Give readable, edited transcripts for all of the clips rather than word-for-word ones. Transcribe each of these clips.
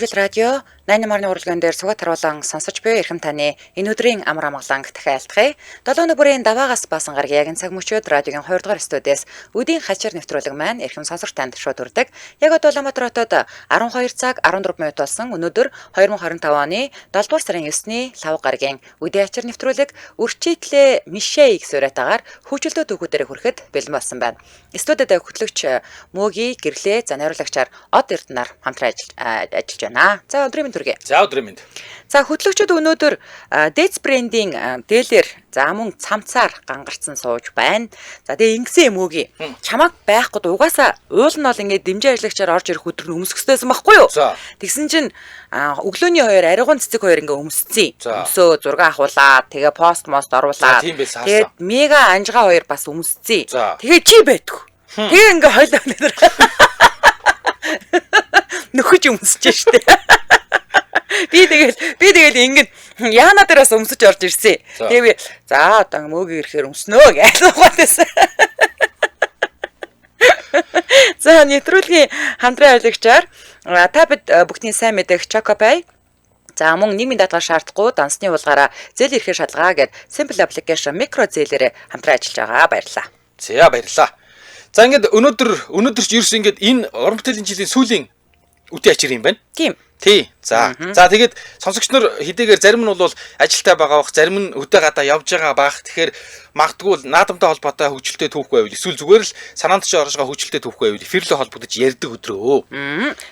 Жил радио 88-ны урлаган дээр сугат харуулan сонсож буй эрхэм таны энэ өдрийн амар амгаланг дахин айлтгая. 7 өнөг бүрийн даваагаас баасан гарагийн яг энэ цаг мөчид радиогийн 2 дугаар студиэс үдийн хачир нэвтрүүлэг маань эрхэм сонсогч танд шууд хүрдэг. Яг одоо Улаанбаатар хотод 12 цаг 14 минут болсон. Өнөөдөр 2025 оны 7 дугаар сарын 9-ний лав гарагийн үдийн ачир нэвтрүүлэг үрчийтлээ Мишэй гэсэн уриатаагаар хөгжилдөө түүхүүдээр хүрэхэд бэлэн болсон байна. Студид хөтлөгч Мөги гэрлээ за найруулагчаар Од Эрдэнээр хамтран ажиллаж байна. За өдрийн мэнд хүргэе. За өдрийн мэнд. За хөтлөгчд өнөөдөр Дэц брендийн дээлэр за мөн цамцаар гангарцсан сууж байна. За тэгээ ингэсэн юм үгүй. Чамаг байхгүй угаасаа уул нь бол ингээд дэмжин ажиллагчаар орж ирэх өдөр нь өмсөх ёстойсэн байхгүй юу? Тэгсэн чинь өглөөний хоёр ариуган цэцэг хоёр ингээ өмссөн. Өмсөө зураг авахуулаад тэгээ пост мост оруулаад тэгээд мега анжгаа хоёр бас өмссөн. Тэгээ чи байдгүй. Тэгээ ингээ хойлоо өнөөдөр нөхөж өмсөж штэ. Би тэгэл ингэн яана дээр бас өмсөж орж ирсэн. Тэгээ би за одоо мөөг ирэхээр өмснөө гэж ухаад байсан. За нэвтрүүлгийн хамтран ажиллагчаар та бид бүхний сайн мэдэх Chocopay. За мөн нийгмийн даатгал шаардахгүй дансны хулгаараа зээл ирэхээр шалгаа гэд Simple Application микро зээлээрээ хамтран ажиллаж байгаа. Баярлалаа. За баярлалаа. За ингээд өнөөдөр ч ерөөс ингээд энэ уран бүтээлийн жилийн сүүлийн үтээ ачир юм байна. Тийм. Тий. За. За тэгээд сонсогч нар хэдийгээр зарим нь бол ажилтаа байгаа бах, зарим нь өдөө гадаа явж байгаа бах. Тэгэхээр магадгүй наадамтай холбоотой хөгжилтэй түүх байвал эсвэл зүгээр л санаанд ч орж байгаа хөгжилтэй түүх байвал эфирлээ холбогдож ярьдаг өдрөө.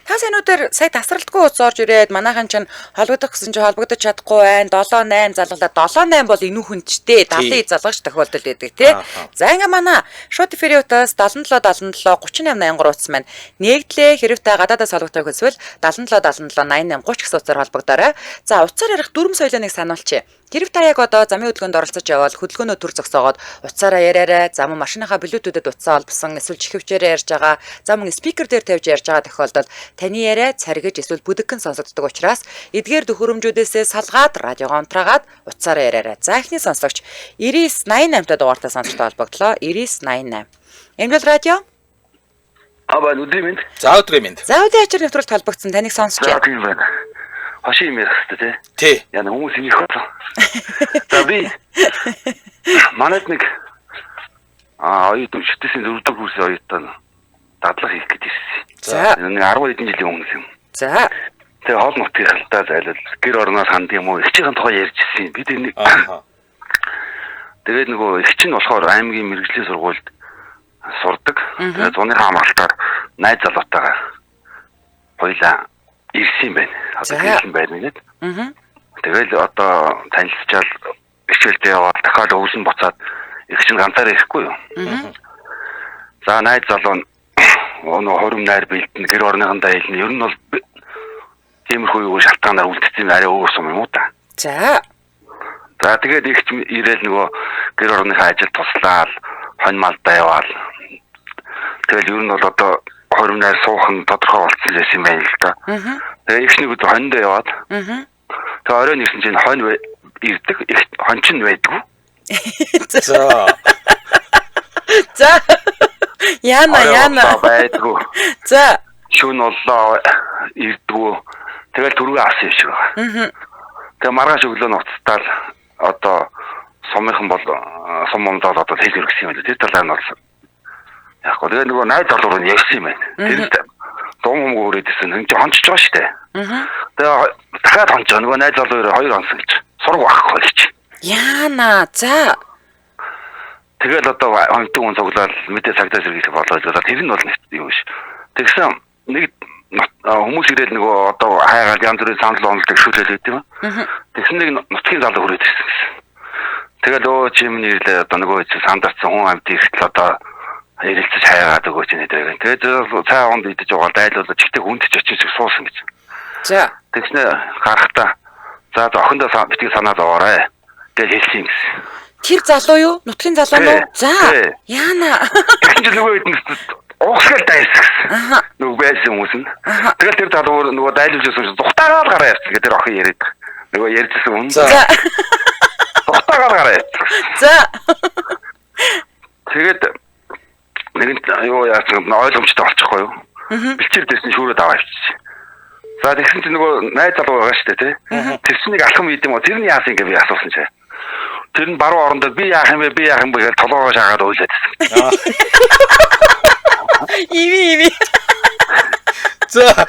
Та сайн өнөөдөр сая тасралтгүй утас орж ирээд манайхан чинь холбогдох гэсэн чинь холбогдож чадахгүй байна. 7 8 залгалаа. 7 8 бол энүүхэнчтэй 70 залгаж тохиолдол байдаг тий. За ингээ манай шууд эфирийн утас 77 77 38 83 утас маань нэгдлээ. Хэрв та гадаадаас холбогдохыг хүсвэл 77 77 88 30 гэсэн утсаар холбогдоорой. За утсаар ярих дөрвөн соёлооныг сануулчих. Хэрв та яг одоо замын хөдөлгөөнд оролцож явбал хөдөлгөөнөө төр зогсоогоод утсаараа яриарай. За мөн машиныхаа блютүүдэд утсаа холбосон эсвэл чихвчээрээ ярьж байгаа. За мөн спикер дээр тавьж ярьж байгаа тохиолдолд таны яриа царгиж эсвэл бүдэгхэн сонсогддог учраас эдгээр төхөөрөмжүүдээсээ салгаад радиогоо унтраагаад утсаараа яриарай. За эхний сонсогч 99 88 та дугаартай сонсогчтой холбогдлоо. 99 88. Эмгэл радио. А байна өдрийн мэнд. За өдрийн мэнд. За өдрийн ачаар нэвтрүүлэлт холбогдсон. Таныг сонсч байна. Тийм байна. Хошин юм ярих хэрэгтэй тий. Тий. Яна хүмүүс юм их болсон. За би манайд нэг оюутан шүтэсийн зөрдөг курсын оюутан дадлага хийх гэж ирсэн. За. Нэг 10 хэдэн жилийн өмнө юм. За. Тэгээ хоол нутгийн хальтаа зайлвал гэр орноос ханд юм уу? Эгчийн тухай ярьж ирсэн. Бид энийг тэгээд нөгөө эгч нь болохоор аймгийн мэргэжлийн сургуульд сурдаг. Тэгээ зуныхаа хамгаалтаар найз залуутайгаа хоёлаа ирсэн юм байна. Одоо гэрэл байна нэт. Тэгэл одоо танилцчаал хичээлдээ яваад дахиад өвлөн буцаад их чинь ганцаараа ирэхгүй юу. За найз залуу нь нөгөө хором найр бэлдэн гэр орныхондоо хэлнэ. Ер нь бол тиймэрхүү юу шалтгаанаар үлдсэн юм арай өөр сум юм уу та. За. За тэгээд их ирээл нөгөө гэр орныхаа ажил туслаал хонь малдаа яваал. Тэгэл ер нь бол одоо хором найр суух нь тодорхой болцсон байсан юм байна л да. Тэгээ их нэг өдөр хониндоо яваад. Тэгээ оройн ирсэн чинь хонь ирдэг, хон чинь байдгүй. За. За. Яна. Байдгүй. За. Шүн боллоо ирдгүү. Тэгэл түрүү авсан юм шиг байгаа. Тэгээ маргааш өглөө нь уцтаал одоо сумынхан бол сум момдол одоо хэл өргөсөн юм байна. Тэр талаар нь бол яг гоо тэгээ нөгөө найз залуу руу ярьсан юм байна. Тэр дун хумгүй хүрээд ирсэн. Энд чинь хончж байгаа шүү дээ. Тэгээ дахиад хонч байгаа. Нөгөө найз залуу хоёр хонсон гэж. Сураг байхгүй гэж. Яна. За. Тэгэл одоо хонтон хүн цуглаал мэдээ цагдаа сэргийлэх болоо гэж. Тэр нь бол нэг юм биш. Тэгсэн нэг хүмүүс ирээл нөгөө одоо хайгаал янз бүрийн санал онол тэгшүүлэл байд юм. Тэгсэн нэг нутгийн залуу хүрээд ирсэн гэсэн. Тэгэл өө чи минь ирлээ одоо нөгөө чинь сандарсан хүн амьд ирэхтэл одоо ярилцаж хайгаад өгөөч нэ гэдэг. Тэгээд цай онд идэж байгаа дайлуулаад чигтээ хүндэж очиж шиг суусан гэж. За. Тэгснэ гарахтаа за охиндоо битгий санаа зовоорой гэж хэлсэн юм гэсэн. Тэр залуу юу? Нутгийн залуу нь уу? За. Яана. Тэгсэн чинь нөгөө хэдэн уухсгал дайсан гэсэн. Нөгөө байсан хүмүүс нь. Тэгэл тэр залуу нөгөө дайлуулж байсан чинь зүхтаагаар гараа явчихсан гэдэг тэр охин яриад. Нөгөө ярьжсэн хүн. За. Зүхтаагаар гараа явчихсан. За. Тэгээд нэгэнт юу яасан ойлгомжтой болчихгүй юу? Бэлчээр дэрсэн шүүрээд аваа явчихсан. За тэгсэн чинь нөгөө найз залуу байгаа шүү дээ тий. Тэр чинь нэг алхам идэм үү? Тэр нь яасан гэж би асуусан чинь. Тэр нь баруун орондоо би яах юм бэ? Би яах юм бэ гэж толгоогоо шаагаад уйлаад байсан. Иви. За.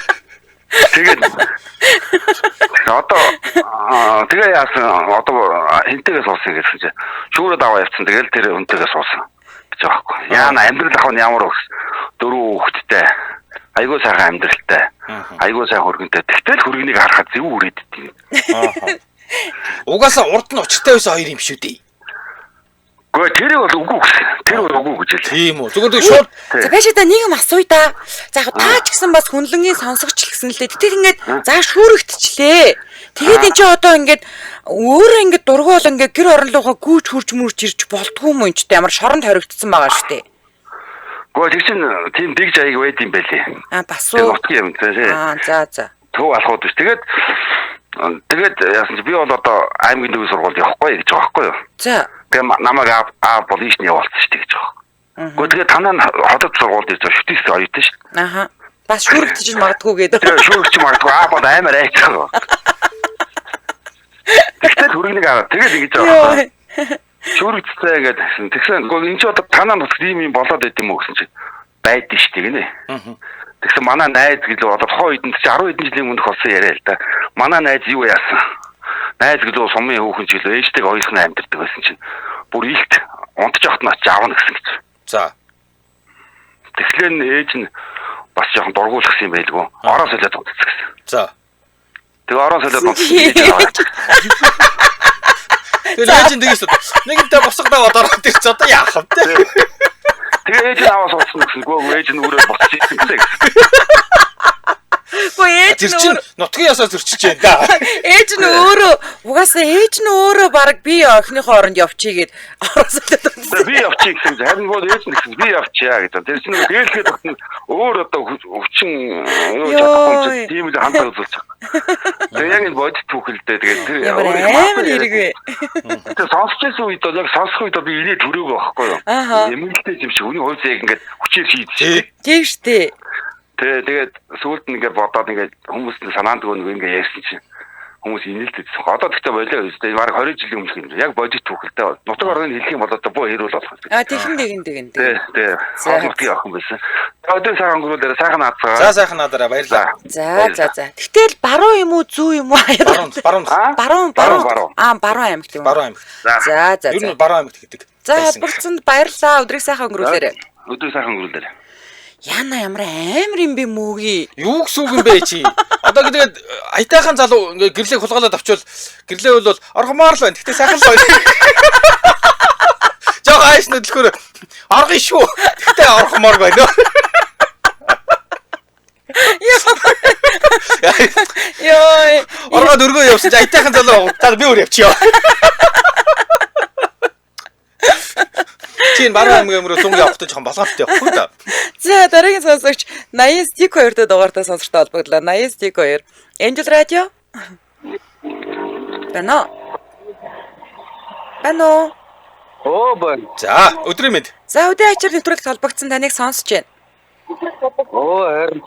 Тэгээд одоо тэгээ яасан одоо хинтэйгээ суусан гэсэн чинь шүүрээ даваа явцсан. Тэгэл тэр хүнтэйгээ суусан гэж байгаа байхгүй. Яана амьдрал ах нь ямар өгс дөрөв хүүхэдтэй. Айгуу сайхан амьдралтай. Айгуу сайн хөргөнтэй. Тэгтэл хөргөнийг харахад зөв үрээд идэв. Угаасаа урд нь учиртай байсан хоёр юм шүү дээ. Гэхдээ тэрийг бол үгүй гэсэн. Тэр бол үгүй гэж хэлээ. Тийм үү. Зүгээр тэг шууд За байж та нэг юм асууя да. За яг та ч гэсэн бас хүнлэнгийн сонсогч л гэсэн л дээ. Тэгтэл ингээд за шүүрэгдчихлээ. Тэгээд эн чи одоо ингээд өөрөө ингээд дургуул ингээд гэр орон руугаа гүйж хурж мөрч ирж болдгоо юм энэ ч ямар шоронд хоригдсон байгаа шүү дээ. Гэхдээ тэр чинь тийм дэг жаяг байд юм байлээ. Аа бас уу. Нутгийн юм тий. Аа за за. Төв алхууд биш. Тэгээд яасан чи би бол одоо аймгийн төвийн сургуульд явахгүй гэж байгаа байхгүй юу? За. Тэгээ намайг аа бол ийш нь явуулсан шүү дээ гэж байгаа. Гэхдээ тэгээ танаа нь хотод сургуульд ирж шүтээс оюутан шүү дээ. Аха. Бас шүүрэгдэж магадгүй гэдэг. Тэгээ шүүрэгч магадгүй аа бол амар айц байгаа. Тэгтэл хөргөнийг аваад тэгээд ингэж байгаа. Шүүрэгдсэн гэдэг. Тэгсэн энэ чи одоо танаа нутагт ийм юм болоод байд юм уу гэсэн чи байдэн шүү дээ гинэ. Тэгсэн манай найз гэлээ одоо тухайн үед нь чи 10 хэдэн жилийн өмнөх болсон яриа л да. Манай найз юу яасан? Найз гэлээ сумын хүүхэн ч гэлээ ээжтэйг хоёрхан амьдардаг байсан чинь бүр илт унтж явахт нь очиж авна гэсэн гэж. За. Тэгэхээр ээж нь бас жоохон дургуулсан юм байлгүй. Ороо солиод унтсан гэсэн. За. Тэгээ ороо солиод унтсан ээж нь аваад. Тэгээ ээж нь тэгээс нэгэнтээ босго даваад ороод ирч одоо яах вэ? Тэгээ ээж нь аваа суудсан гэсэн. Гөө ээж нь өөрөө босч ирсэн гэсэн. Гөө ээж нь чинь нутгийн ясаа зөрчиж байна да. Ээж нь өөрөө угаасаа ээж нь өөрөө баг би охиныхоо оронд явчихъя гэд ороос л унтсан. Би явчихъя гэсэн. Харин бол ээж нь гэсэн би явчихъя гэж. Тэр чинь дээрлэхэд тогтно өөр одоо өвчин юу чадахгүй юм чинь тийм л хандаа үзүүлж байгаа. Тэгээ яг энэ бодит түүхэлдээ тэгээд тэр амар хэрэг вэ. Тэгээ сонсч байсан үед бол яг сонсох үед би инээ төрөөг байхгүй юу? Эмгэлтэй юм шиг үний хувьд яг ингээд хүчээр шийдсэн. Тийм шүү дээ. Тэгээд сүүлд нь ингээд бодоод ингээд хүмүүст нь санаанд өгөө нэг ингээд ярьсан чинь хүмүүс инээлтэйсэн. Одоо тэгтээ болоо өстэй. Бараг 20 жилийн өмнөх юм. Яг бодит түүхэлтэй. Нутаг орны хэлэх юм бол одоо боо хэрүүл болох. А тэгин тэгин тэгин. Тий, тий. Хоол нутгийн охин байсан. Одоо сайхан өнгөрүүлээрэ сайхан наацгаа. За сайхан наадаарай баярлалаа. За за за. Тэгтэл баруун юм уу зүү юм уу? Баруун. Баруун баруун. Аа баруун аймагт юм. Баруун аймагт. За за. Ер нь баруун аймагт гэдэг. За холбогдсонд баярлалаа. Өдрийг сайхан өнгөрүүлээрэ. Өдрийг сайхан өнгөрүүлээрэ. Яна ямар амар юм бэ мөөгий. Юу гэсэн үг юм бэ чи? Одоо тэгээд аятайхан залуу ингээ гэрлийг хулгайлаад авчвал гэрлээ бол оргомоор л байна. Гэхдээ сайхан л байна. Жог ааш нүдлөхөр оргон шүү. Гэхдээ оргомоор байна. Йой. Оргоод өргөө явсан чи аятайхан залуу та би өөр явчихъя. Чи энэ баруун аймгийн өмрөө зунг явахдаа жоохон болгоомжтой явахгүй да. За дараагийн сонсогч 89 2 дугаартай сонсогчтой холбогдлоо. 89 2 Angel Radio. Бано. Бано. Оо байна. За өдрийн мэнд. За өдрийн ачаар нэвтрүүлэгт холбогдсон таныг сонсож байна. Оо харин.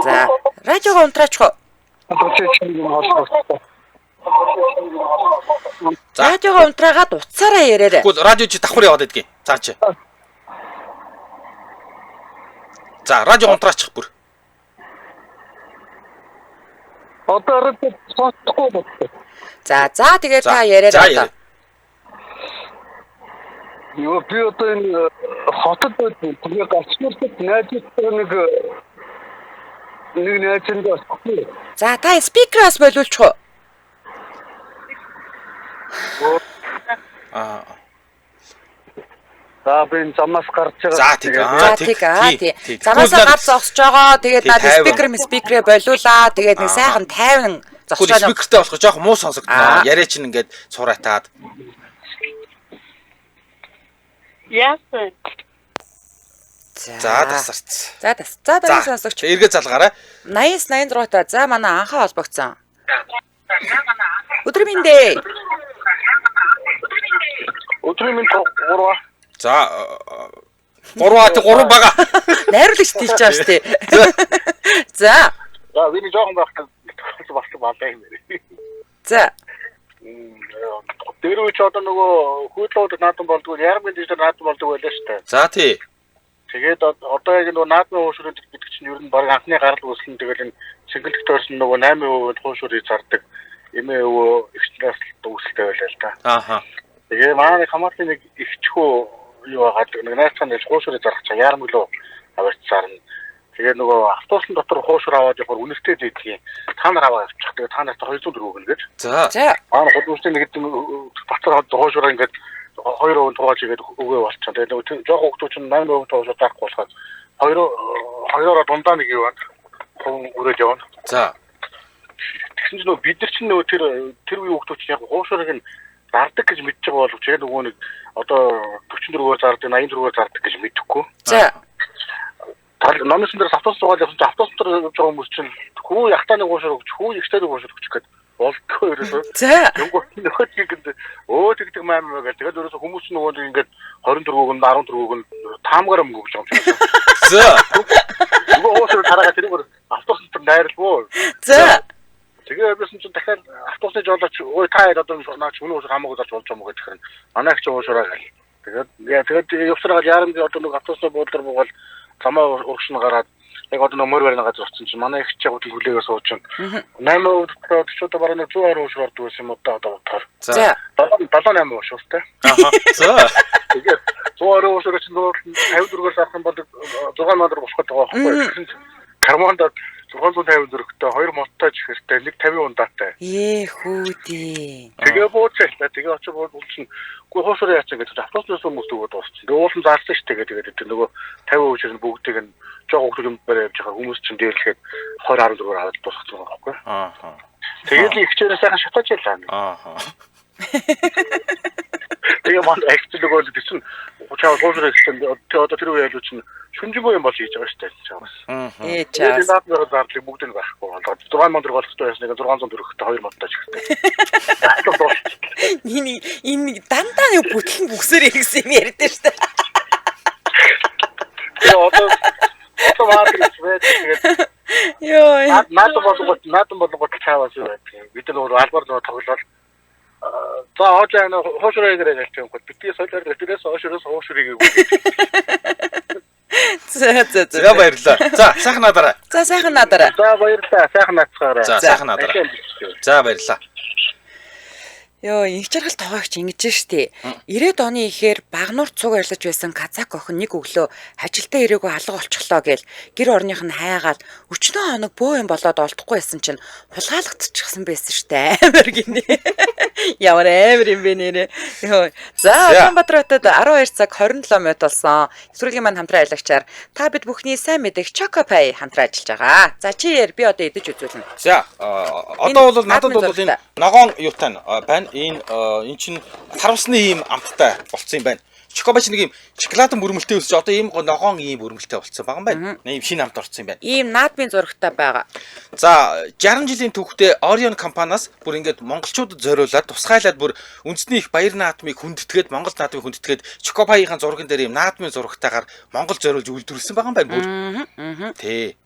За радиогоо унтраачих уу? Радиогоо унтраагаад утсаараа яриарай. Тэгвэл радио чи давхар яваад байдгийн. За чи. За радио унтраачих бүр. Одоо радио сонсохгүй байна. За за тэгээд та яриарай одоо. Йоо би одоо энэ хотод байдаг. Тэгээ гацмарт найзтай нэг найзанд очихгүй. За та спикерээс болиулчих уу? Аа. За би энэ замаас гарч байгаа. За тэг. За тэг. Замаас гарч зогсож байгаа. Тэгээд наад спикерээ болиулаа. Тэгээд нэг сайхан тайван зогсож байгаа. Спикертэй болохоор жоохон муу сонсогдно. Яриа чинь ингээд цуураатаад. Яасан. За тасарц. За тас. За дараагийн сонсогч. Эргээ залгаарай. 89 86 та. За манай анхаа холбогдсон. Өдрийн мэнд ээ. Өдрийн мэнд 3. За 3 а 3 бага. Найруулагч тийж байгаа шүү дээ. За. За би нэг жоохон байхдаа болсон балаа юм байна. За. Тэр үе ч одоо нөгөө хүйдлүүд наадам болдгоо, ярмын дижитал наадам болдог байлаа шүү дээ. За тий. Тэгээд одоо яг нөгөө наадмын хуушрын гэдэг чинь ер нь баг анхны гарал үүсэл нь тэгэл энэ цэнгэлдэх тойрсон нөгөө 8% хуушрыг зардаг эмээ өвөө эгчнээс үүсэлтэй байлаа л да. Ааха. Тэгээ манай хамаатны нэг эгчхүү юу агаад нэг найзцаа нэг хуушрыг зарах чаа яармаг лөө аваач зарна. Тэгээ нөгөө автобусын дотор хуушур аваад явахаар үнэртэй зээдлийн та нар аваад явчих. Тэгээ та нарт 204 өгнө гэж. За. За. Манай худалдаач нэг батар хуушураа ингээд 2% туугааж игээд өгөө болчихсон. Тэгээ нөгөө жоох хүүхдүүд чинь 8% туушур зарахгүй болохоор хоёроо дундаа нэг юу байна. Хүн үрээд явна. За. Тэгсэн чинь нөгөө бид нар чинь нөгөө тэр үеийн хүүхдүүд чинь яг хуушурыг нь зардаг гэж мэдж байгаа боловч яг нөгөө нэг одоо 44-оор зардаг, 84-оор зардаг гэж мэдэхгүй. За. Номын дээр автобус суугаад явсан чинь автобус дотор явж байгаа хүмүүс чинь хүү яхтааны хуушур өгч, хүү ихтэй хуушур өгч гээд болдгоо ерөөсөө. За. Нөгөө чигэнд өө тэгдэг маам маа гэл. Тэгээд ерөөсөө хүмүүс чинь нөгөө нэг ингээд 24-г нь 14-г нь таамгаар мөнгө өгч байгаа юм шиг. За. Нөгөө хуушур тараагаа тэрүүгээр автобус дотор найрлгүй. За. Тэгээ явсан чинь дахиад автобусны жолооч өө та хоёр одоо наач үнэ хуушур хамаагүй зарч болж байгаа юм гэж хэрэг. Манай их чи хуушураа гэл. Тэгээд явсараа ярамд одоо нэг автобусны буудлаар буугаад замаа урагш нь гараад яг одоо морь барина газар очсон чинь манай их чагууд хүлээгээ сууж чинь 8% дотор ч одоо бараг 120 уушур ордог байсан юм одоо бодохоор. За. 7 8 уушур те. Аха. За. Тэгээд 120 уушур чинь 54-оор зарах юм бол 6 мянгаар болох гэдэг байгаа байхгүй. Тэгсэн чинь карманд 654-тэй 2 модтой чихэртэй нэг 50 ундаатай. Ээ хүүдээ. Тэгээ буучлаа. Тэгээ очиж буулсан. Үгүй хуушур яач гэж автобуснаас хүмүүс өгөөд дууссан. Тэгээ уулын зарсан шүү дээ. Тэгээд тэр нөгөө 50 уушур нь бүгдийг нь жоо хүүхдүүд юм барай явж байгаа хүмүүс чинь дээрлэхэд 20 14-оор аваад дуусгасан байгаа байхгүй. Ааха. Тэгээд л ихчээрээ сайхан шатаж ялаа. Ааха. Тэгээ манай эгч нөгөө л тийм чаа хуушур ихсэн. Тэгээ одоо тэр үе ялуу чинь шүнжэнгөө юм болж хийж байгаа шүү дээ. Чаавас. Ээ чаас. Тэгээд наадмын зардлыг бүгд нь байхгүй болоод 6 мянга болохтой байсныг 604-тэй 2 модтой чихтэй. Энэ энэ дандаа нэг бүтлэн бүксээр ирсэн юм ярьдээ шүү дээ. Тэгээ одоо маад гэж байж тэгээд Йоо. Наадам болгоод чаавас юу байдаг. Бид нар нөгөө албаар нөгөө тоглоод за хоожаа нэ хуушраа гэрээ гэж юм гот битгий солиор тэрээс хоошроос хуушрыг гээгүй. За за за. За баярлалаа. За сайхан надараа. За сайхан надараа. За баярлалаа. Сайхан наацгаарай. За сайхан надараа. За баярлалаа. Йоо, инх жаргал тоогооч ингэж штэ. 90-ад оны ихээр багнуур цуг арилж байсан казак охин нэг өглөө ажилдаа ирээгүй алга болчихлоо гэл гэр орных нь хайгаал өчнөө хоног бөө юм болоод олдохгүй байсан чинь хулгайлагдчихсан байсан штэ. Амар гинэ. Ямар амар юм бэ нэрээ. Йоо. За Улаанбаатар хотод 12 цаг 27 минут болсон. Нэвтрүүлгийн маань хамтран ажиллагчаар та бид бүхний сайн мэдэх Chocopay хамтран ажиллаж байгаа. За чи яар би одоо идэж үзүүлнэ. За одоо бол надад бол энэ ногоон юутай байна. Энэ эн чинь тарамсны ийм амттай болцсон юм байна. Чокопай чинь нэг ийм шоколадын бүрмэлтэй өсөж одоо ийм ногоон ийм бүрмэлтэй болцсон байгаа юм байна. Ийм шинэ амт орсон юм байна. Ийм наадмын зурагтай байгаа. За 60 жилийн түүхтэй Orion компаниас бүр ингээд монголчуудад зориулаад тусгайлаад бүр үндэсний их баяр наадмыг хүндэтгээд Монгол наадмыг хүндэтгээд Чокопайгийн зурган дээр ийм наадмын зурагтайгаар Монгол зориулж үйлдвэрлэсэн байгаа юм байна бүр. Тий.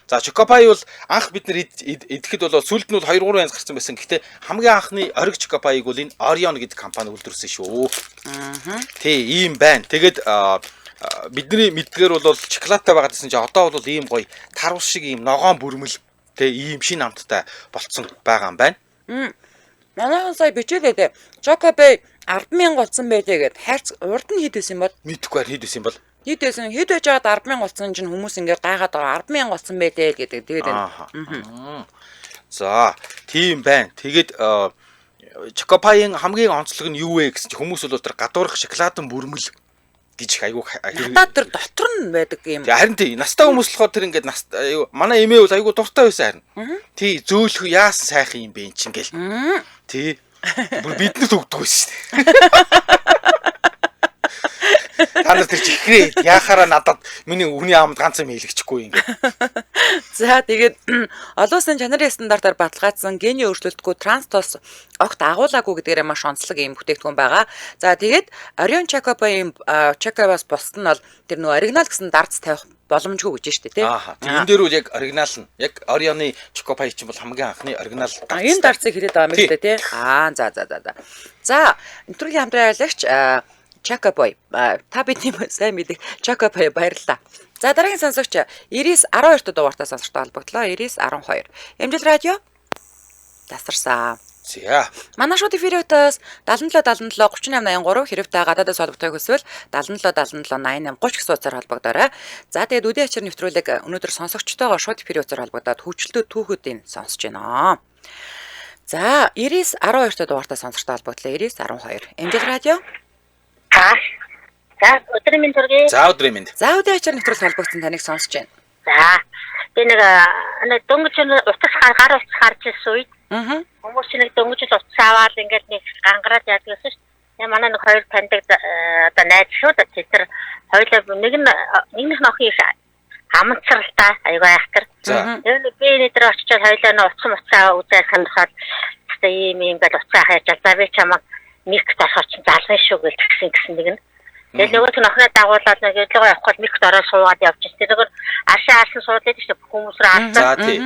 За Чокопай бол анх бид нэр идэхэд бол сүүлд нь бол 2-3 янз гарсан байсан. Гэхдээ хамгийн анхны ориг Чокопайг бол энэ Orion гэдэг компани үйлдвэрлэсэн шүү. Тий, ийм байна. Тэгээд бидний мэддгээр бол шоколадтай байгаа гэсэн чинь одоо бол ийм гоё тарвал шиг ийм ногоон бүрмэл тий ийм шинэ амттай болцсон байгаа юм байна. Манайхан сая бичээлээ дээ. Чокопай 100000 болсон байлээ гэд хайрц урд нь хэд байсан юм бол? Мэдэхгүй хэд байсан юм бол? Хэд байсан? Хэд байж байгаад 100000 болсон чинь хүмүүс ингээд гайхаад байгаа. 100000 болсон байлээ л гэдэг. Тэгээд байна. За, тийм байна. Тэгээд Чокопайын хамгийн онцлог нь юу вэ гэсэн чинь хүмүүс бол тэр гадуурх шоколадын бүрмэл гэж их айгүй надад тэр дотор нь байдаг юм. Харин тий, настай хүмүүс болохоор тэр ингээд нас манай эмээ бол айгүй дуртай байсан харин. Тий, зөөлөх яасан сайхан юм бэ эн чинь гэл. Тий. Бүр биднэрт өгдөг байсан шүү дээ. Та нар тэр чихрээ яхаараа надад миний үний амд ганц юм хэлчихгүй ингээд. За тэгээд олон улсын чанарын стандартаар баталгаажсан гений өөрчлөлтгүй транс тос огт агуулаагүй гэдгээрээ маш онцлог ийм бүтээгдэхүүн байгаа. За тэгээд Orion Choco-ийн Choco-аас бусд нь бол тэр нөгөө оригинал гэсэн дарц тавих боломжгүй гэж штэ тий. Аа. Энэ дээр үл яг оригинал нь яг Orion-ы Choco Pie чинь бол хамгийн анхны оригинал дарц. Энэ дарцыг хэлээд байгаа юм байна штэ тий. Аа за за за за. За нэвтрүүлгийн хамтран ажиллагч Choco Boy та бидний сайн мэдих Choco Boy баярлалаа. За дараагийн сонсогч 99 12 дугаартай сонсогчтой холбогдлоо. 99 12. Эмжил радио тасарсан. За. Манай шууд эфирээс 77 77 38 83 хэрэг та гадаадаас холбогдохыг хүсвэл 77 77 88 30 гэсэн утсаар холбогдоорой. За тэгээд үдийн ачаар нэвтрүүлэг өнөөдөр сонсогчтойгоо шууд эфирийн утсаар холбогдоод хөгжилтөө түүхүүдийг сонсож байна. За 99 12 дугаартай сонсогчтой холбогдлоо. 99 12. Эмжил радио. За өдрийн мэнд төргий. За өдрийн мэнд. За үдийн ачаар нэвтрүүлэг холбогдсон таныг сонсож байна. За би нэг дөнгөж утас гар утас гарч ирсэн үед хүмүүс нэг дөнгөж л утас аваад ингээд нэг гангараад яадаг гэсэн шүү дээ. Манай нэг хоёр таньдаг одоо найз шүү дээ. Тэд нар хоёулаа нэг нь нэгнийх нь охин их амцралтай аюу айхтар. Тэр нэг би нэг дээр очичоод хоёулаа нэг утас муцаа үзээ сонирхоод хэвээ ийм ийм гэж утсаа хайжал. За би чамайг нэг дарах очин залгын шүү гэж тэгсэн гэсэн нэг нь. Тэгээд нөгөөх нь охиноо дагуулад нэг өдлөгөө явах гол микт ороод суугаад явчихсан. Тэр нөгөө аршаа арсан суудлаа шүү дээ хүмүүс рүү арсан. За тий.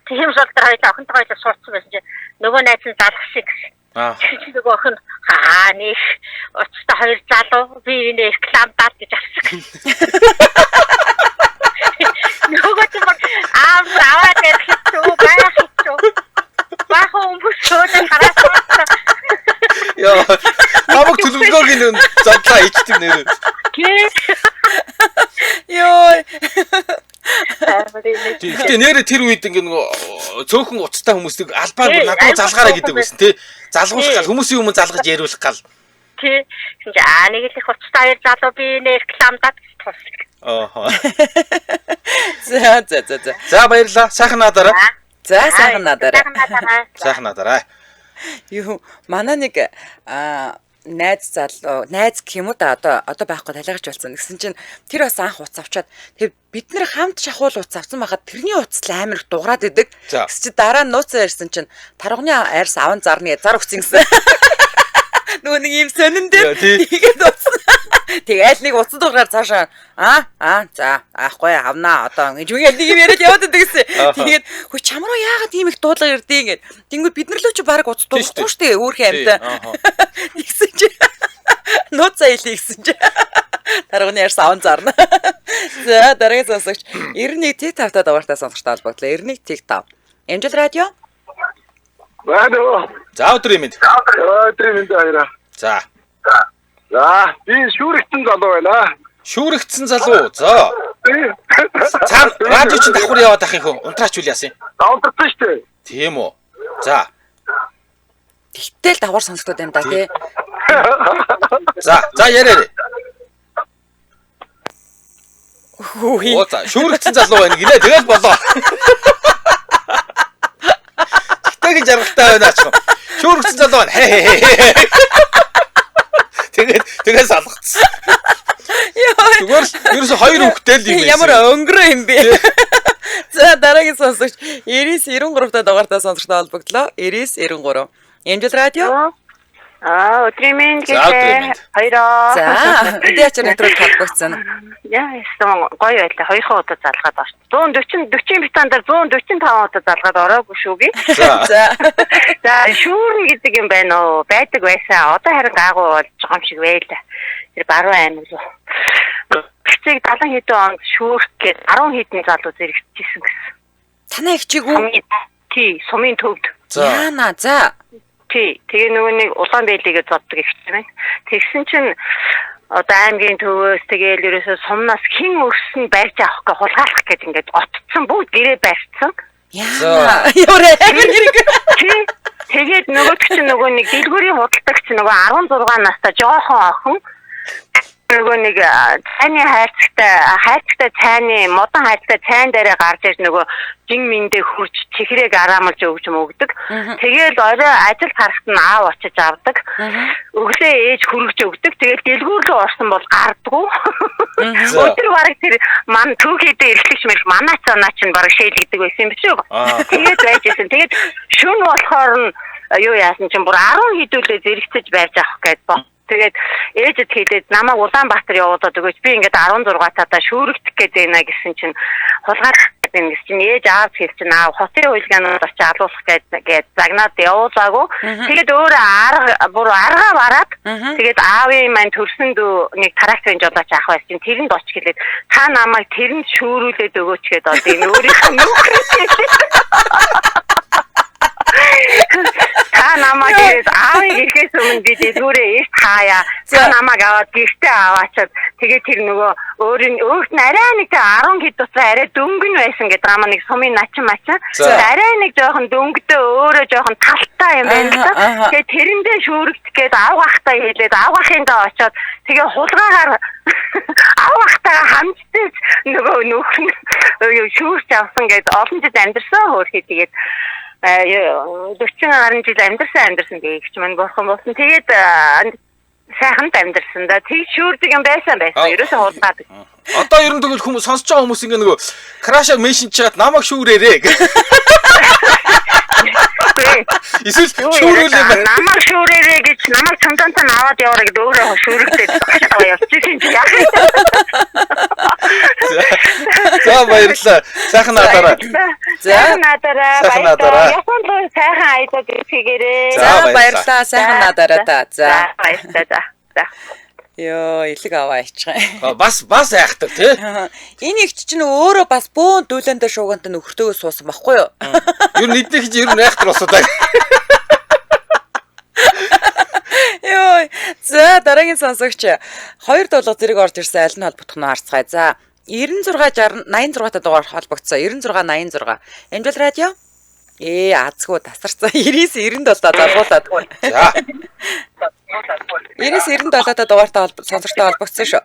Тийм суулдар хоёулаа охинтойгоо хоёулаа суудсан байсан чинь нөгөө найз нь залгасан гэсэн. Аа. Нөгөө охин аа нэг уцтай хоёр залуу би энэ рекламдаад гэж авсан. Нөгөө чинь аав аваад ярих хэцүү байх хэцүү. Баахан хүмүүс суулаа хараад суудсан. Яа. Намайг төлөвлөгөөг нь задлаа ичдэг нэр. Йой. Гэхдээ нэрээ тэр үед ингээ нөгөө цөөхөн уцтай хүмүүсийг албаар надад залгаарай гэдэг байсан тий. Залгуулах гал хүмүүсийн өмнө залгаж яриулах гал. Тий. Тэгсэн чи аа нэг л их уцтай хоёр залуу би нэ рекламдаад гэж тусдаг. Ааха. За за за за. За баярлалаа. Сайхан наадаарай. За сайхан наадаарай. Сайхан наадаарай. Юу манай нэг найз залуу найз гэх юм уу да одоо байхгүй талигач болсон. Тэгсэн чинь тэр бас анх утас авчаад тэг бид нэр хамт шахуул утас авсан байхад тэрний утас л амар их дуграад идэг. Тэгс чи дараа нь нууцсан ярьсан чинь тарганы арьс аван зарны зар өгсөн гэсэн. Нөгөө нэг юм сонин дээр тэгээд утас. Тэгээл нэг утас дуграар цаашаа аа за аахгүй авнаа одоо гэж үгээл нэг юм яриад яваад идэг гэсэн. Тэгээд хөө чам руу яагаад ийм их дуудлага ирдیں гэд. Тэнгүүд бид нар лөө чи баг утас дуухгүй шүү дээ өөрхөн амьтаа. Тэгсэн чи нууцаа илээ гэсэн чи тарганы арьс аван зарна. За дараагийн сонсогч 91 Т 5-та дугаартай сонсогчтой холбогдлоо. 91 Т 5. Эмжил радио. Алло. За өдрийн мэнд. Өдрийн мэнд баяраа. За. За би шүүрэгдсэн залуу байна. Шүүрэгдсэн залуу. За. Цаана радио чинь давхар яваад ах юм хөө. Унтраач үл яасан юм? Унтарсан шүү дээ. Тийм үү. За. Тэгтэл давхар сонсогдоод юм да тий. За, за яриарай. Хүү. Оо за, шүүрэгдсэн залуу байна гинэ. Тэгэл болоо. Тэгтээ жаргалтай байна ач. Шүүрэгдсэн залуу байна. Тэгээд тэгээ салгацсан. Йоо. Зүгээр л ерөөсө хоёр хүүхдтэй л юм байсан. Ямар өнгөрөө юм бэ? За дараагийн сонсогч 99 93 та дугаартай сонсогчтой холбогдлоо. 99 93. Эмжил радио. Аа өдрийн мэнд гэлээ. Хоёроо. За өдөө ачаар нэвтрүүлэг холбогдсон. Яа яасан гоё байлаа. Хоёрхан удаа залгаад орч. 140 40 битан дээр 145 удаа залгаад ороогүй шүү би. За. За шүүрнэ гэдэг юм байна уу? Байдаг байсан. Одоо харин гаагүй болж байгаа юм шиг байлаа. Тэр баруун аймаг руу. Хэцэг 70 хэдэн онд шүүрх гээд 10 хэдэн залуу зэрэгцчихсэн гэсэн. Танай их чиг үү? Тий, сумын төвд. За. Яана за. Тий, тэгээ нөгөө нэг улаан бэлигээ зоддог их юм байна. Тэгсэн чинь одоо аймгийн төвөөс тэгээл ерөөсөө сумнаас хэн өрсөн барьж авах гэ хулгайлах гэж ингээд отцсон бүгд гэрээ барьцсан. Яана. Ямар амар хэрэг. Тий. Тэгээд нөгөөт чинь нөгөө нэг дэлгүүрийн худалдагч нөгөө 16 настай жоохон охин Нөгөө нэг цайны хайрцагтай цайны модон хайрцагтай цайн дээрээ гарч ирж нөгөө жин мэндэ хурж чихрээг араамлж өгч мөгдөг. Тэгээл орой ажил гарахт нь аав очиж авдаг. Өглөө ээж хөргөж өгдөг. Тэгээл дэлгүүр рүү орсон бол гардггүй. Өдөр бараг тэр ман түүхийдээ эрхлэгч мэл манай цаанаа чинь бараг шээлгдэг байсан юм биш үү? Тэгээд байж исэн. Тэгээд шүн болохоор нь юу яасан чинь бүр 10 хэдүүлээ зэрэгцэж барьж авах гээд бо. Тэгээд ээжэд хэлээд намайг Улаанбаатар явуулаад өгөөч. Би ингээд 16 таадаа шүүрэгдэх гээд байна гэсэн чинь хулгайлах гээд байна гэсэн чинь ээж аав хэл чинь аав хотын хуйлгаанууд очиж алуулах гээд загнаад явуулаагүй. Тэгээд өөрөө арга бүр аргаа бараад тэгээд аавын маань төрсөн дүү нэг тракторын жолооч ах байсан чинь тэрэнд оч хэлээд та намайг тэрэнд шүүрүүлээд өгөөч гээд одоо энэ өөрийнх нь нүхрээ. Та намайг ирээд аавыг ирэхээс өмнө би дэлгүүрээ эрт хаяа. Та намайг аваад гэртээ аваачаад тэгээд тэр нөгөө өөрийн өөрт нь арай нэг 10 хэд дуцаа арай дөнгөн байсан гэдэг юм нэг сумын начин мачин. Арай нэг жоохон дөнгөдөө өөрөө жоохон талтай юм байна л да. Тэгээд тэрэндээ шүүрэгдэх гээд авгахтаа хэлээд авгахындаа очоод тэгээ хулгайгаар авгахтаа хамжтаж нөгөө нөх нь шүүрч авсан гээд олон жил амьдарсан хөөрхий тэгээд 40 гаруй жил амьдарсан гэх чинь бурхан болсон. Тэгээд сайхан амьдарсан да. Тэг шүүрдэг юм байсан. Ерөөсөө хулгайдаг. Одоо ер нь тэгвэл хүмүүс сонсож байгаа хүмүүс ингээ нөгөө краша меншин чаад намайг шүүрээрээ гэх. Эсвэл шүүрүүлээ байна. Намайг шүүрээрээ гэж намайг цамцантаа аваад яваарай гэд өөрөө шүүрэгдээд гашаа явчихсан чи яах вэ? За баярлалаа. Сайхан наадаарай. За наадаарай. Баярлалаа. Ясан руу сайхан аялал хийгээрэй. За баярлалаа. Сайхан наадаарай та. За баярлалаа. За. За. Йоо, илэг аваа ичгээ. Бас айхтар тий. Энэ ихч чинь өөрөө бас бөөн дүүлэн дээр шуугантай нөхөртөөгөө суусан байхгүй юу? Ер нь эднийх чинь ер нь айхтар босоо даа. Йоо. За дараагийн сонсогч 2 дуулга зэрэг орж ирсэн аль нь холбогдох нь харцгаая. За 96 60 86 та дугаар холбогдсон. 96 86. Амжил радио. Азгүй тасарсан. 99 97 залгуулад. За. 99 97 та дугаартай сонсогчтой холбогдсон шүү.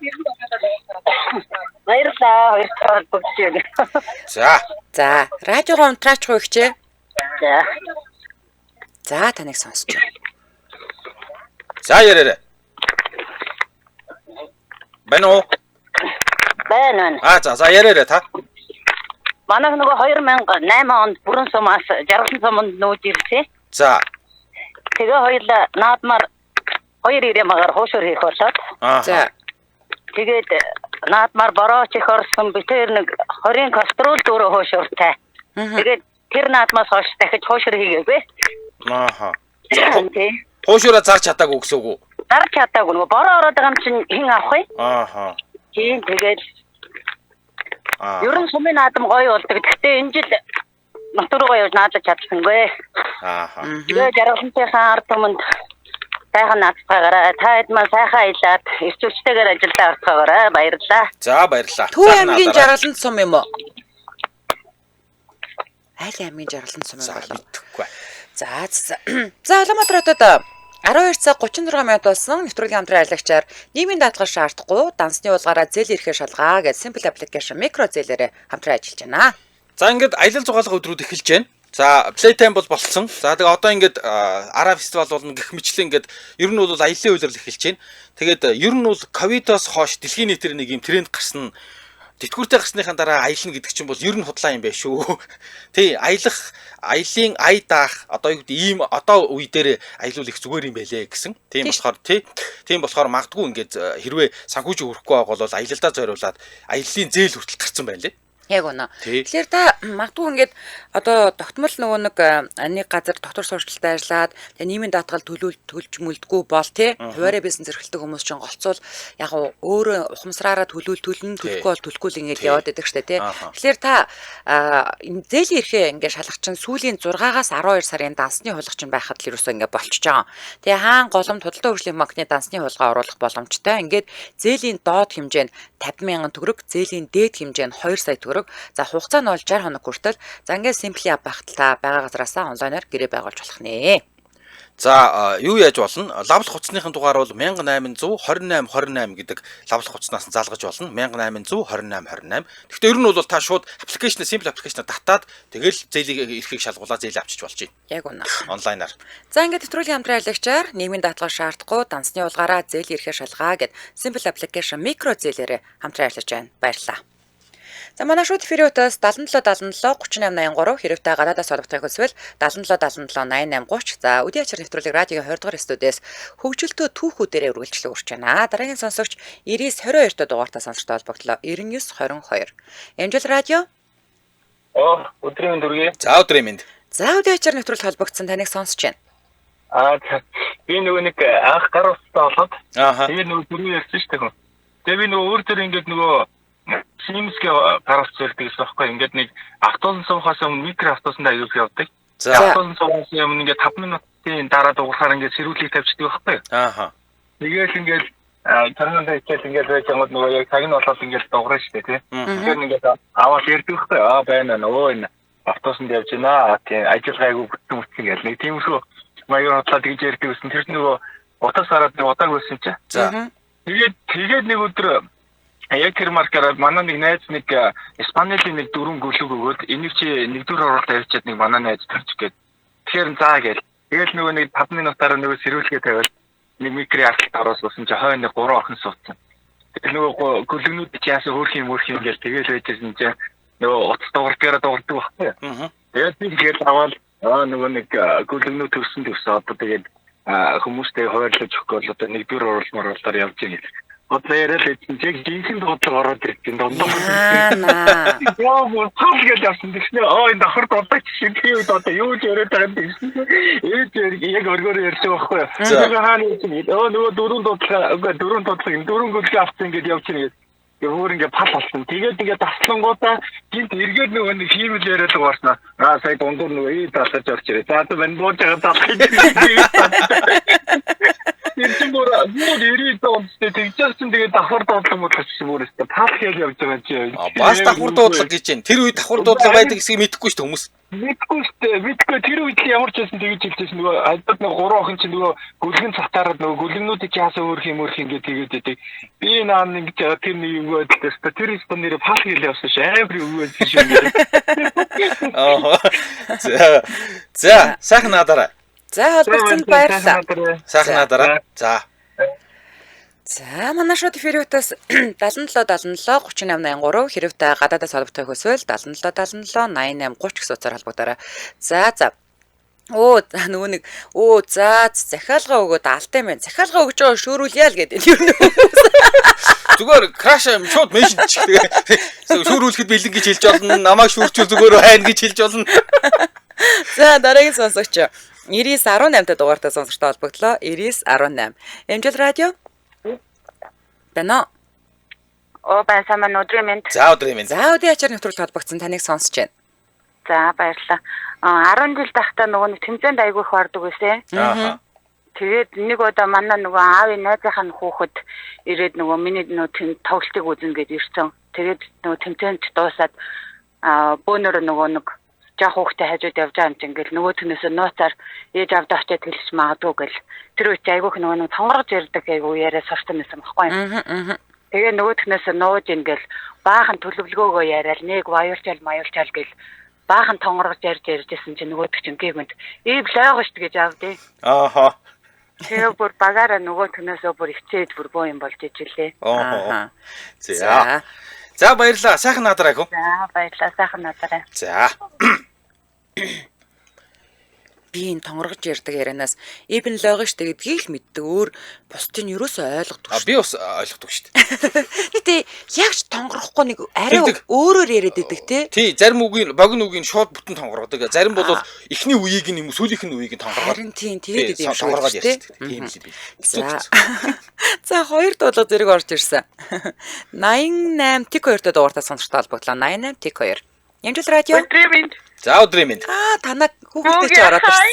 Баярлалаа. Хоёр дахь холбогдож байна. За. За, радиогоо унтраачих уу ихчээ? За. За, таныг сонсож байна. За яриарай. Байна уу? Байна. Аа за яриарай та. Манайх нөгөө 2008 онд Бүрэн сумаас Жаргалан суманд нүүж ирсэн. За. Тэгээ хоёулаа наадмаар 2 ирэм агаар хуушуур хийх болоод. За. Тэгээд наадмаар борооч их орсон битээр нэг 20 кастрол дөрөв хуушууртай. Тэгээд тэр наадмаас хойш дахиж хуушуур хийгээгүй. Ааха. Хуушуураа зарч чадаагүй гэсэн үг үү? Зарч чадаагүй нөгөө бороо ороод байгаа юм чинь хэн авах вэ? Ааха. Тийм тэгээд ер нь сумын наадам гоё болдог. Гэхдээ энэ жил нот руугаа явж наадаж чадсангүй. Ааха. Тэгээ жаргалантынхаа ард түмэнд сайхан наадцгаагаарай. Та хэд маань сайхан аялаад эрч хүчтэйгээр ажилдаа орцгоогоорой. Баярлалаа. За баярлалаа. Төв аймгийн жаргалант сум юм уу? Аль аймгийн жаргалант сум юм болов? Мэдэхгүй. За за Улаанбаатар хотод 12 цаг 36 минут болсон. Нэвтрүүлгийн хамтран ажиллагчаар нийгмийн даатгал шаардахгүй дансны уулгаараа зээл ирэхээр шалгаа гэж Simple Application микро зээлээрээ хамтран ажиллаж байна. За ингээд аялал зугаалга өдрүүд эхэлж байна. За Playtime бол болцсон. За тэгээ одоо ингээд Ара фестивал болно гэх мэтлэн ингээд ер нь бол аяллаа үйлрэл эхэлж байна. Тэгээд ер нь бол ковидоос хойш дэлхийн нийтээр нэг юм тренд гарсан. Тэтгэвртэй гарсныхаа дараа аялна гэдэг чинь бол ер нь худлаа юм байна шүү. Тий, аялах, аялын ая даах одоо юу гэдэг ийм одоо үе дээр аялал их зүгээр юм байлээ гэсэн. Тийм болохоор тий, тийм болохоор магадгүй ингээд хэрвээ санхүүжин өрөхгүй байгаа бол аялалдаа зориулаад аяллаа зээл хүртэл гарсан байна лээ. Яг үнэ. Тэгэхээр та магадгүй ингээд одоо тогтмол нөгөө нэг газар доктор сурчлалтай ажиллаад тэгээ нийгмийн даатгал төлж мүлдгүү бол тий хуваарь бизнес эрхэлдэг хүмүүс чинь голцвол яг өөрөө ухамсараараа төлөөл төлнө төлөхгүй бол төлөхгүй л ингээд яваад байдаг штэ тий. Тэгэхээр та зээлийн эрхээ ингээд шалгах чинь сүүлийн 6-аас 12 сарын дансны хулгай чинь байхад л ерөөсөө ингээд болчихж байгаа. Тэгээ хаан голомт худалдаа хөгжлийн банкны дансны хулгай оруулах боломжтой. Ингээд зээлийн доод хэмжээ нь 50,000 төгрөг, зээлийн дээд хэмжээ нь 2 сая төгрөг. За хугацаа нь бол 60 хоног хүртэл. За ингээд Simply App байхад та байгаа газараасаа онлайнаар гэрээ байгуулж болох нэ. За юу яаж болно? Лавлах утасныхын дугаар бол 1828 28 гэдэг лавлах утаснаас нь залгаж болно. 1828 28. Гэхдээ ер нь бол та шууд application, simple application татаад тэгэл зээлийг эрхийг шалгуулаа зээл авчиж болж байна. Яг үнэ. Онлайнаар. За ингээд нэвтрүүлгийн хамтран ажиллагчаар нийгмийн даатгал шаардахгүй дансны улгаараа зээл эрхээ шалгаа гэд simple application микро зээлээрээ хамтран ажиллаж байна. Баярлалаа. За манай шууд эфирийн утас 77 77 38 83 хэрэг та гадаадаас холбогдохыг хүсвэл 77 77 88 30. За үдийн ачаар нэвтрүүлэг радиогийн 20 дугаар студиэс хөгжилтөө түүхүүдээрээ үргэлжлэн үрж байна. Дараагийн сонсогч 99 22 дахь дугаартаа сонсогчтой холбогдлоо. 99 22. Эмжил радио. Өдрийн мэнд хүргэе. За өдрийн мэнд. За үдийн ачаар нэвтрүүлэг холбогдсон таныг сонсож байна. Би нөгөө нэг анх гар утастай болоод тэгээ нөгөө түрүү ярьсан шүү дээ. Тэгээ би нөгөө өөр төр ингээд нөгөө Siemens-гээ гар утас ярьдаг гэсэн байхгүй. Ингээд нэг автобус суухаас өмнө микро автобусанд аягүй явдаг. За автобус суухаас өмнө ингээд 5 минутын дараа дуурахаар ингээд сэрүүлгийг тавьчихдаг байхгүй. Ааха. Тэгээл ингээд тарнанд хичээл ингээд байж байгаа нөгөө яг цаг нь болоод ингээд дуурна шүү дээ, тий. Тэгэхээр ингээд аваад ярьдаг байхгүй. Байна өө энэ автобусанд явж байна. Тийм ажил гайгүй бүтэн бүтэн гэл нэг тиймэрхүү маягаар худлаа тэгж ярьдаг гэсэн. Тэр нөгөө утас гараад нэг удааг байсан чинь. За. Тэгээд нэг өдөр яг тэр маркаараа манай нэг найз нэг Испанилийн нэг дөрвөн гөлөг өгөөд энийг чи нэгдүгээр оролт авчиад нэг манай найз төрчих гээд. Тэгэхээр заа гээл. Тэгэл нөгөө нэг 5 минутаараа нөгөө сэрүүлгээ тавиал нэг микро аралт ороос усан чи хойно нэг 3 охин суудсан. Тэгэл нөгөө гөлөгнүүд чи яасан хөөрх юм гээл тэгэл байжсэн чи нөгөө утас дуурдгаараа дуурдаг байхгүй. Тэгээд би тэгэл аваад нөгөө нэг гөлөгнүүд төрсөн одоо тэгээд хүмүүстэй хуваарлаж өгөхгүй бол одоо нэгдүгээр оролт моруулаар явж байгаа юм. Одоо яриад байсан чи жинхэнэ дуудлага ороод ирсэн дундаа. Яа мөн цал гэж явсан тэгснэ. Энэ давхар дуудлага чинь тийм үед одоо юу ч яриад байгаа юм тэгсэн. Ээж яг өргөөр ярьсан байхгүй. Тэгээ хаана юм бэ? Нөгөө дөрвөн дуудлага үгүй дөрвөн дуудлага дөрвөн гөлөг авсан ингэж явж байна гэж. Тэгээ өөр ингээ пал болсон. Тэгээд ингээ таслангуудаа гинт эргээд нөгөө нэг хиймэл яриад байгаа борсноо. Сая дундуур нөгөө залгаж орч ирээ. За одоо мань бууж байгаа залгаж. Тэр чинь бүр 90 онд тэгж чинь тэгээд давхар дуудлага муудлага чинь бүр өстө пал хийж явж байгаа чи. Бас давхар дуудлага гэж байна. Тэр үед давхар дуудлага байдаг гэдгийг мэдэхгүй шүү дээ хүмүүс. Мэдэхгүй шүү дээ. Мэдэхгүй тэр үед л ямар ч байсан тэгж хэлжсэн нөгөө хажууд нөгөө гурван охин чинь нөгөө гүлгэн цатаараад нөгөө гүлгнүүдийг чи хаасаа өөрх юм ингээд тэгээд байдаг. Би наа нэг тэр нэг юм байдалтай өстө тэр өстө нэрээ пал хийж явсан ш амар юу байсан шүү. За. За, сайхан наадаарай. За холбогдсонд баярлалаа. Сайхан наадаарай. За. За манай шууд эфирийн утас 77 77 38 83 хэрэг та гадаадаас холбогдохыг хүсвэл 77 77 88 30 гэсэн утсаар холбогдоорой. За за. Нөгөө нэг за захиалга өгөөд алтай юм байна. Захиалга өгж байгаа шөөрүүлье л гэдэг юм нөө. Зүгээр краш шууд меншн чих. Тэгээ шөөрүүлэхэд бэлэн гэж хэлж болно. Намайг шүүрчүүл зүгээр байна гэж хэлж болно. За дараагийн сонсогч 99 18 дугаартай сонсогчтой холбогдлоо. 99 18. Эмжил радио. Бано. Баян маань өдрийн мэнд. За өдрийн мэнд. За өдрийн ачаар нэвтрүүлэг холбогдсон таныг сонсож байна. За баярлалаа. 10 жил байхдаа нөгөө нэг тэмцээнд айгүй их ордог байсан. Аа. Тэгээд нэг удаа манай нөгөө аавын найзынхаа хүүхэд ирээд нөгөө миний нөгөө тоглолтыг үзнэ гэж ирсэн. Тэгээд нөгөө тэмцээнд дуусаад бөөнөрөө нөгөө нэг жаа хүүхдээ хажууд явж байгаа юм чинь ингээл нөгөө төнөөсөө нууцаар ээж авдаа очиад хэлж магадгүй гэл тэр үед чи айгүйх нөгөө нэг тонгорж ярьдаг айгүй яриа сурсан байсан байхгүй юм. Тэгээ нөгөө төнөөсөө нууж ингээл баахан төлөвлөгөөгөө яриад нэг ваюулчаал маюулчаал гэл баахан тонгорж ярьж ярьжсэн чинь нөгөөдөг чинь гэмэнд ийб лойгоо штт гэж авдээ. Ааха. Тэгээ бүр багаараа нөгөө төнөөсөө бүр хичээд бүр боо юм болж ижлээ. Аа. За. За баярлалаа. Сайхан надараа хөө. За баярлалаа. Сайхан надараа. За. Би энэ тонгоргож ярьдаг ярианаас ибн лойгоо штэ гэдгийг л мэддэг. Өөр бусдыг нь ерөөсөө ойлгодог шүү. Би бас ойлгодог шүү дээ. Гэтэ яг ч тонгорохгүй нэг арай өөрөөр яриад идэг те. Тий, зарим үгийн богино үгийн шууд бүтэн тонгоргодог. Зарим бол эхний үеийг нь юм сүүлийнх нь үеийг нь тонгоргоод. Харин тийм тэгээд идэв юм шиг тонгоргоод ярьдаг. Тийм л би. За хоёр дуудлага зэрэг орж ирсэн. 88 тэг 2-т дугаартаа сонсогчтой холбогдлоо. 88 тэг 2. Ямжил радио. Өдрийн мэнд. За өдрийн мэнд. Танаа хүүхдээ чи ороод ирсэн.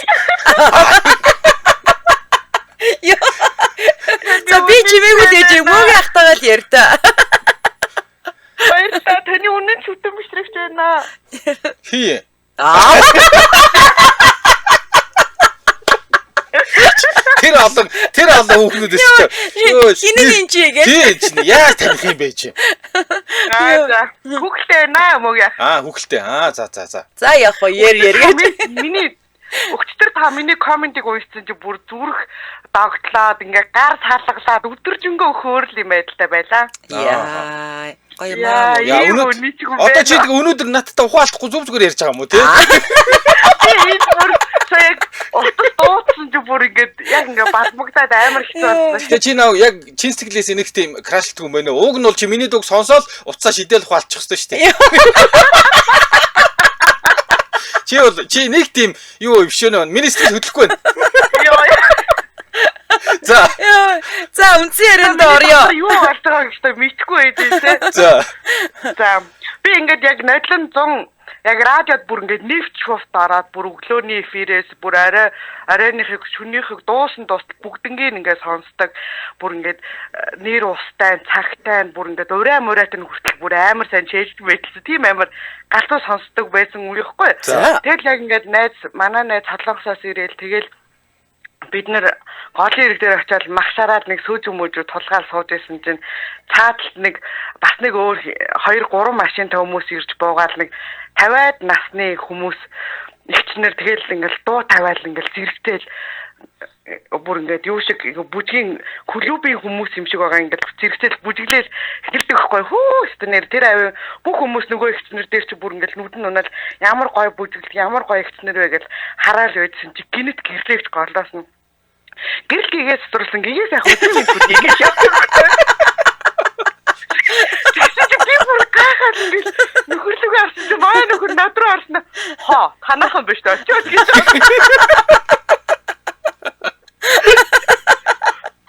За би чимээгүй л ээж мөгийн ахтайгаа л ярьдаа. Баярлалаа. Таны үнэн чүтэн бишрэгч байна. Хий. Аа. Тэр олон хүүхнүүдээс чи. Хинэн энэ чи гэж. Тий чинь яаж таних юм бэ чи? Аа за. Хүүхэлтэй байна мөг яах. Аа хүүхэлтэй. Аа за за за. За явах уу ер гэж. Миний өчтөр та миний комментиг уншсан чи бүр зүрх догтлоод ингээ гар салгалаад өдөржингөө хөөрл юм байдалтай байлаа. Яа. Гоё юм аа. Яа өнөөдөр одоо чи өнөөдөр надтай ухаалдахгүй зүг зүгээр ярьж байгаа юм уу тий? Би бүр яг утас дуудсан чи бүр ингээд яг ингээ бадмагдаад амар хэцүү болсон. Тэгээ чи наа яг чин сэтгэлээс нэг тийм крашлдаг юм байна. Уг нь бол чи миний дууг сонсоол утсаа шидэл ухаалчих хэвээр шүү дээ. Чи бол чи нэг тийм юу биш нөө. Миний сэтгэл хөдлөхгүй байна. За. За үндсэн ярианд орё. Юу болж байгааг ч мэдэхгүй байж тээ. За. За би ингээд яг нодлон 100 яг радиод бүр ингээд нэвч хувт ороод бүр өглөөний эфирээс бүр арай оройныхыг шөнийнхыг дуусан дуустал бүгднгийг ингээд сонсдог. Бүр ингээд нэр устай, цагтай бүр ингээд урай мурайт нь хүртэл бүр амар сайн чэйждэг байсан. Тийм амар галзуу сонсдог байсан үе ихгүй. Тэгэл яг ингээд найз манай найз Солонгосоос ирээл тэгэл бид нэр голын ирэг дээр очиад махшараад нэг сүүж хүмүүжүү тулгаал сууж исэн чинь цааталт нэг бас нэг өөр 2 3 машинтай хүмүүс ирж буугаал нэг 50-аад насны хүмүүс ихчнэр тэгэл ингээл дуу тавиал ингээл зэрэгтэл бүр ингээд юу шиг бүжгийн клубын хүмүүс юм шиг байгаа ингээд зэрэгтэл бүжиглээл эхэлдэг байхгүй хүү өстөнөр тэр авийн бүх хүмүүс нөгөө ихчнэр дээр чи бүр ингээд нүдэн унаал ямар гоё бүжиглэл ямар гоё ихчнэр вэ гэж хараал байжсэн чи гинэт гэрлэвч голоос нь гэрэл гигээс сурлсан гигээс яг үгүй юм гигээс явсан. Тэгсэн чи би бүр гайхаад ингээд нөхөрлөгөө харсан чи манай нөхөр над руу харсан. Хоо танаахан биш дээ очиод гэж.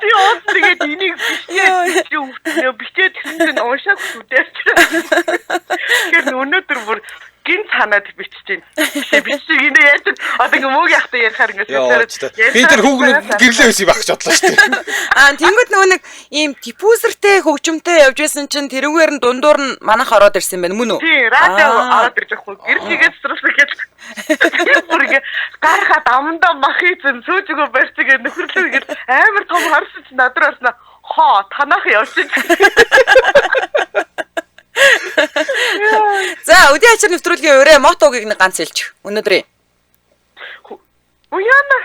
Би ууц тэгээд энийг бичээд чи өвтнөө бичээд гэсэн чинь уншааг үдээч. Тэгэхээр өнөөдөр бүр гин цанаад бичиж байна. Бичиж гинэ яаж одоо ингээ мөг яхтай ярихаар ингээ би тэр хүүгнүүд гэрлээ байсан байх гэж бодлоо шүү дээ. Аа тэнгууд нөгөө нэг ийм диффузертэй хөгжмөнтэй явж байсан чинь тэрүүгээр нь дундуур нь манайх ороод ирсэн юм байна мөн үү? Тий, радио ороод ирж байгаа хөө. Гэрчигээ сурлаа гэж. Тэр бүр ингээ гарахад амандаа мах хийцэн сүүжигөө барьцгаа нөхөрлөө гэж амар том харсан чинь над руу харснаа хоо танах явчих. За өдийн ачаар нэвтрүүлгийн өрөө мотогийг нэг ганц хэлчих. Өнөөдрийн. Уяна.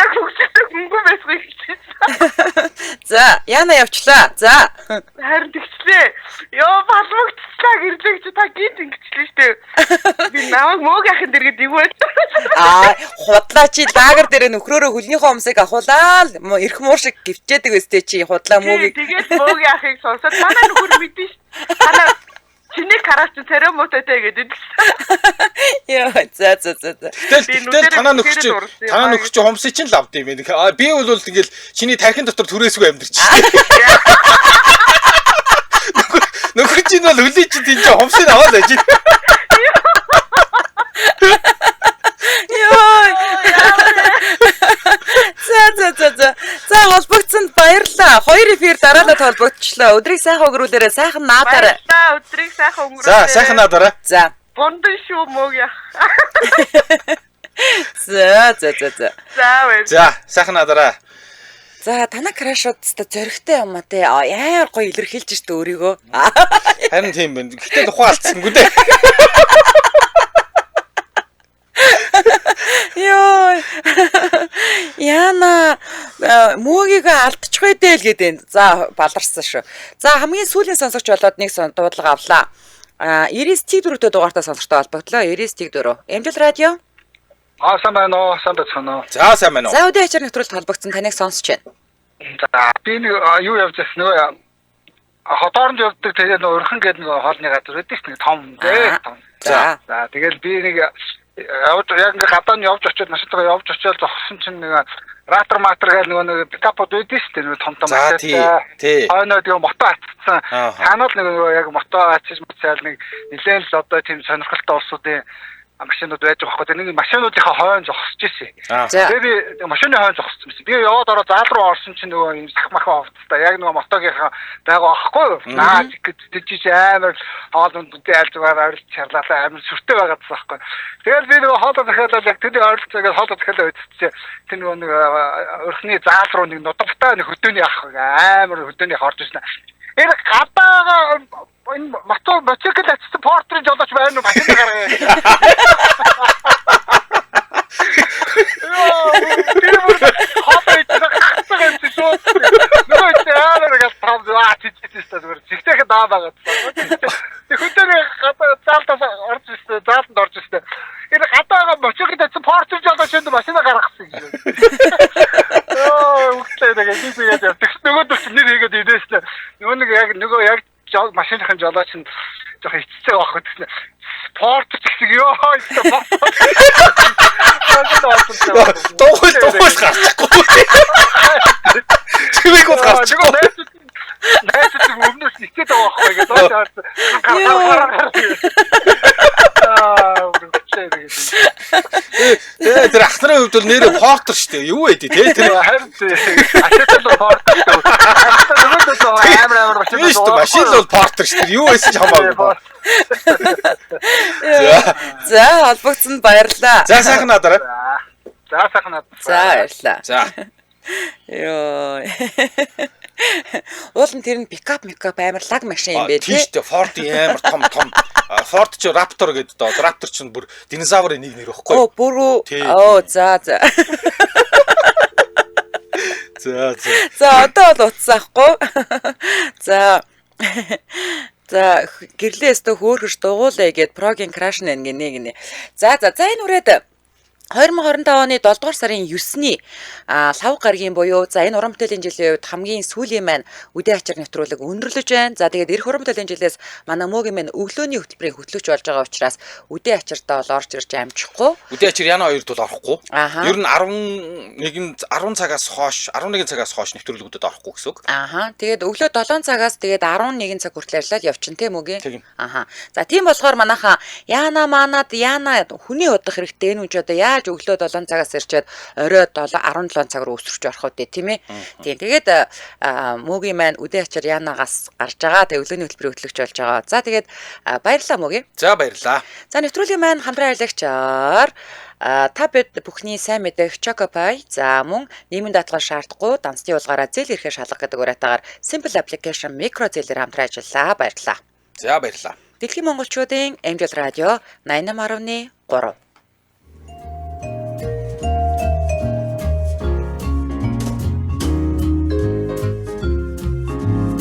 Яг хөгжөлтэй хөнгөн байсгыг хэлчихсэн. За, Яна явчлаа. За. Харин тэгчлээ. Йоо, балмагцлаа гэрлээ чи та гинт ингэчлээ штэ. Би намайг мөөг ахын дэргэд юу вэ? Аа, худлаа чи лагер дээр нөхрөөрөө хөлнийхөө өмсийг ахуулаад эрх муур шиг гівчээдэг өстэй чи худлаа мөөгийг. Тэгээд мөөгийн ахыг сонсоод манай нөхөр мэдэн ш. Танаа чиний караас чи церемонтой гэдэг. Йоо, за за за за. Тэгэл танаа нөхөр чи танаа нөхөр чи хумсыг чинь л авд юм байна. Би бол ингээл чиний тархин дотор түрээсгүй амьдэрч. Нөхөр чинь бол хөлий чинь тийм чи хумсыг аваад байж. Йоо. За за за за. За холбогдсонд баярлалаа. Хоёр эфир дараалал холбогдчихлоо. Өдрийг сайхан өнгөрүүлээрэй. Сайхан наадаарай. Баярлалаа. Өдрийг сайхан өнгөрүүлээрэй. За сайхан наадаарай. За. Бундан шүү мөг яах. За за за за. За баярлалаа. За сайхан наадаарай. За танай крашууд өстө зөрөгтэй юм а те. Амар гоё илэрхийлж штэ өөрийгөө. Харин тийм байна. Гэтэ тухайн алдсангүй дээ. Йоо. Яна мөөгийг алдчихгүй дээ л гэдэг. За баларсан шүү. За хамгийн сүүлийн сонсогч болоод нэг дуудлага авлаа. А 99.4-тэй дугаартай сонсогчтой холбогдлоо. 99.4. Эмжил радио. Аа сайн байна уу? Сайн байцгаана уу? За сайн байна уу? За өдөө ачаар нэвтрүүлэлт холбогдсон таныг сонсч байна. За би нэг юу явж байсан нөгөө хотооронд явдаг тэгээ нөгөө урхан гэдэг нөгөө хоолны газар байдаг шүү дээ том дээ том. За. За тэгэл би нэг явж яг ингээ гадаа нь явж очиод машинтайгаа явж очиод зогссон чинь нэг ратер матер гэл нөгөө нэг пикапууд байдаг шүү дээ нөгөө том том машинтай. Хойноо тэгээ мото атцсан. Цаанаа л нөгөө яг мото ачиж мацаал нэг нэлээд л одоо тийм сонирхолтой улсуудын машинууд байж байгаа байхгүй. Тэр нэг машинуудынхаа хойно зогсож ирсэн. Тэгээ би машины хойно зогссон байсан. Би яваад ороо заал руу орсон чинь нөгөө юм сах махан хувцастай яг нөгөө мотогийнхаа байгаа байхгүй юу? Наа гэж амар хоол ундын айл зүгээр ойролт чарлаалаа амар сүртэй байгаад байсан байхгүй. Тэгэл би нөгөө хоолоо захиалаад яг тэрний ойролцоогоор хоолоо захиалаа үзчихээ. Тэр нөгөө нэг өрхний заал руу нэг нудагтай нэг хөдөөний ах амар хөдөөний ах орж ирсэн. Энэ гадаага энэ мотоцикл ачсан портрын жолооч байна уу машин гаргаа. Йоо, тэр бүр хоолой идэх гацсан юм чи шүү. Нөгөө чи амар гал том аа чичээс та зүгээр зэгтэйхэн даа байгаа. Тэг хөдөөний гадаа заалтаас орж ирсэн, заалтанд орж ирсэн. Энэ гадаага мотоцикл ачсан портрын жолооч энэ машина гаргасан гэж. Йоо, үгтлээ нэг тийгээд яв. Тэгс нөгөөд чинь нэр хийгээд идээсэн. Нөгөө нэг яг нөгөө яг машиныхын жолооч нь жоох ичцээ байх гэсэн. Спорт ч гэсэн ёо спорт. Дугуй гарчихгүй. Чимээг бол гарчихгүй. Найз чинь өмнөөс ичээд байгаа байхгүй гэдэг доош харсан. Гар. Аа, үгтлээ нэг. Тэгээ тэр ах нарын хувьд бол нэрээ портер шүү дээ. Юу вэ тий тэр харин ашигтай портер шүү. Нөгөө амар машин шүү дээ. Машин л бол портер шүү дээ. Юу байсан ч хамаагүй. За холбогдсонд баярлалаа. За сайхан надараа. За сайхан над. За баярлалаа. За. Йоо. Уул нь тэр нь пикап амар лаг машин юм бэ тий. Тийм шүү дээ. Ford амар том. Ford чи Raptor гэдэг доо. Raptor чинь бүр динозаврын нэг нэр өгөхгүй. Оо бүр үү. Оо за за. За за. За одоо бол утсан ахгүй. За. За гэрлээ өстө хөөхөж дугуулъя гэд прогийн краш нэ гинэ гинэ. За за за энэ үрээд 2025 оны 7 дугаар сарын 9-ний лав гарагийн буюу за энэ уран бүтээлийн жилийн хувьд хамгийн сүүлийн маань үдээ ачаар нэвтрүүлэг өндөрлөж байна. За тэгээд эх уран бүтээлийн жилээс манай мөөгийн маань өглөөний хөтөлбөрийн хөтлөгч болж байгаа учраас үдээ ачаартаа бол орж ирж амжихгүй. Үдээ ачаар яна хоёрд бол орохгүй. Ер нь 11 10 цагаас хойш 11 цагаас хойш нэвтрүүлгүүдэд орохгүй гэсэн үг. Ааха. Тэгээд өглөө 7 цагаас тэгээд 11 цаг хүртэл ажиллаад явчихна тийм үгүй. Ааха. За тийм болохоор манайхаа яана маанад яана хүний удах хэрэгтэй энэ үн ч одоо яаж өглөө 7 цагаас ирчээд орой 7 17 цаг руу өсөрч орох үү тийм ээ. Тийм. Тэгээд мөөгийн маань үдээ ачаар Янагаас гарч байгаа. Тэгээд өглөөний хөтөлбөрийн хөтлөгч болж байгаа. За тэгээд баярлалаа мөөгийн. За баярлалаа. За нэвтрүүлгийн маань хамтран ажиллагчаар та бид бүхний сайн мэдэх Chocopie за мөн нийгмийн даатгал шаардахгүй дансны улгаараа зээл ирэхээр шалга гэдэг уриатаагаар Simple Application микро зээлээр хамтран ажиллаа. Баярлалаа. За баярлалаа. Дэлхийн монголчуудын MJL радио 88.3.